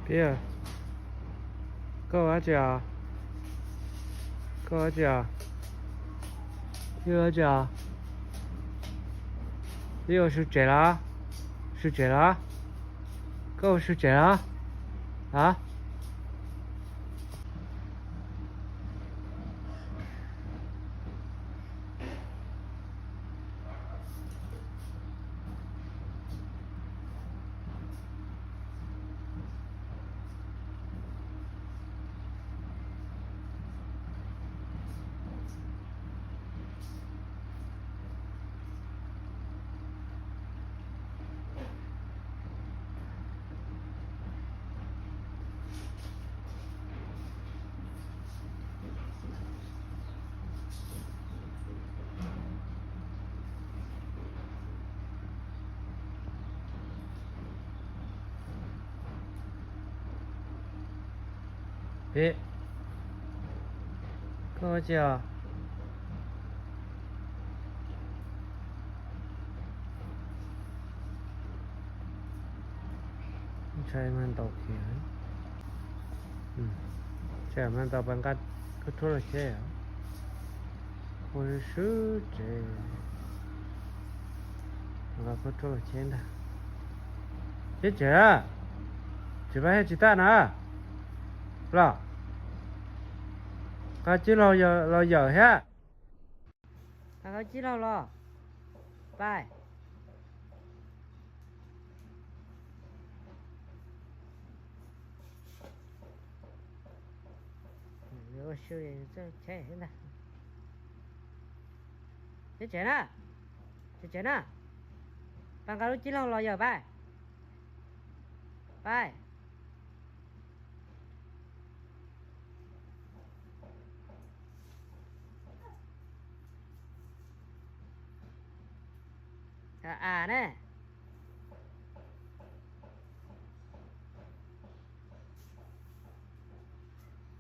Pib, koj ua dab tsi os? Koj ua dab tsi os? Pib ua dab tsi os? Pib ua su tsev los? Su tsev los? Koj ua su tsev los? A, Pib, koj ua dab tsi os? Ntshai mas ntaus kiag, ntshai mas ntaus pas nqa khaub rhuab los cheb. Ua swb tsev, nqa khaub rhuab los cheb ntag. Cheb tsev na, tsis pab thiab tsis tag na los. Nqa cib laug los yawm thiab. Nqa cib laug los, pais. Ua su cheb ntag. Cheb tsev na, tsev tsev na, pab nqa lub cib laug los yawm pab, pab. A ne.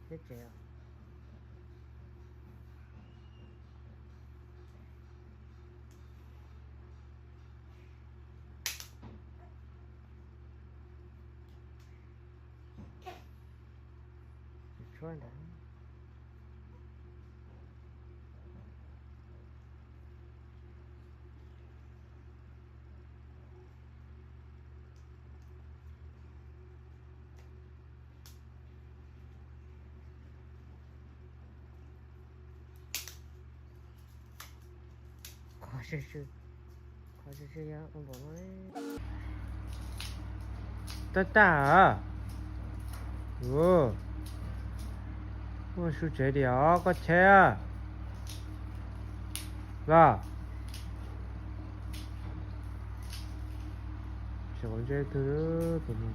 Tsev. Tshuab ntawd. Qhov sw sw, qhov sw sw yog ua npaum no. Tag tag. Ua su tsev diam os koj cheb los. Tsev ua ntsej twg tus no.